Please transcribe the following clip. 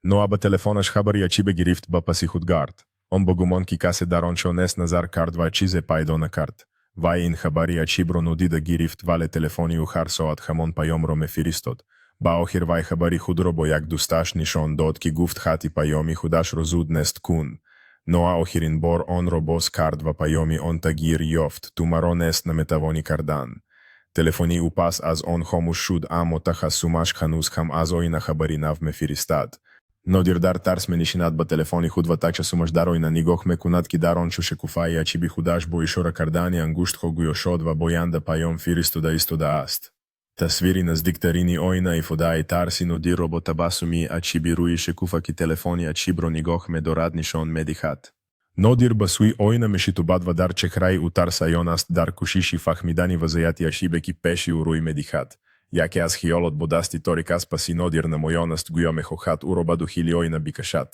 Ноа ба телефонаш хабари ачибе гирифт ба паси худ гард. Он бо гумон ки касе дар он ҷо нест назар кард ва чизе пайдо накард. Вай ин хабари ачибро нодида гирифт, вале телефони ӯ ҳар соат ҳамон паёмро мефиристод. Ба охир вай хабари худро бо як дӯсташ нишон дод, ки гуфт хати паёми худашро зуд нест кун. Ноа охирин бор онро боз кард ва паёми он тағйир ёфт: «Ту маро нест наметавонӣ кардан». Телефони ӯ пас аз он хомӯш шуд, аммо тахассумаш ҳанӯз ҳам аз оина хабари нав мефиристад. Нодир дар тарс менишинад ба телефони худ ва таҷассумаш дар оина нигоҳ мекунад, ки дар он чӯ шукуфаи ачиби худаш бо ишора кардани ангуштҳо гӯё шод ва боянда паём фиристода истодааст. Тасвири наздиктарини оина ифодаи тарси Нодирро бо табассуми ачиби рӯи шукуфа, ки телефони ачибро нигоҳ медорад, нишон медиҳад. Нодир ба сӯи оина мешитобад ва дар чеҳраи ӯ тарс аён аст дар кӯшиши фаҳмидани вазъияти ачибе, ки пеши ӯ рӯй медиҳад. Яке аз хиёлот бо дасти торик аз паси Нодир намоён аст, гӯё мехоҳад ӯро ба дохили оина бикашад.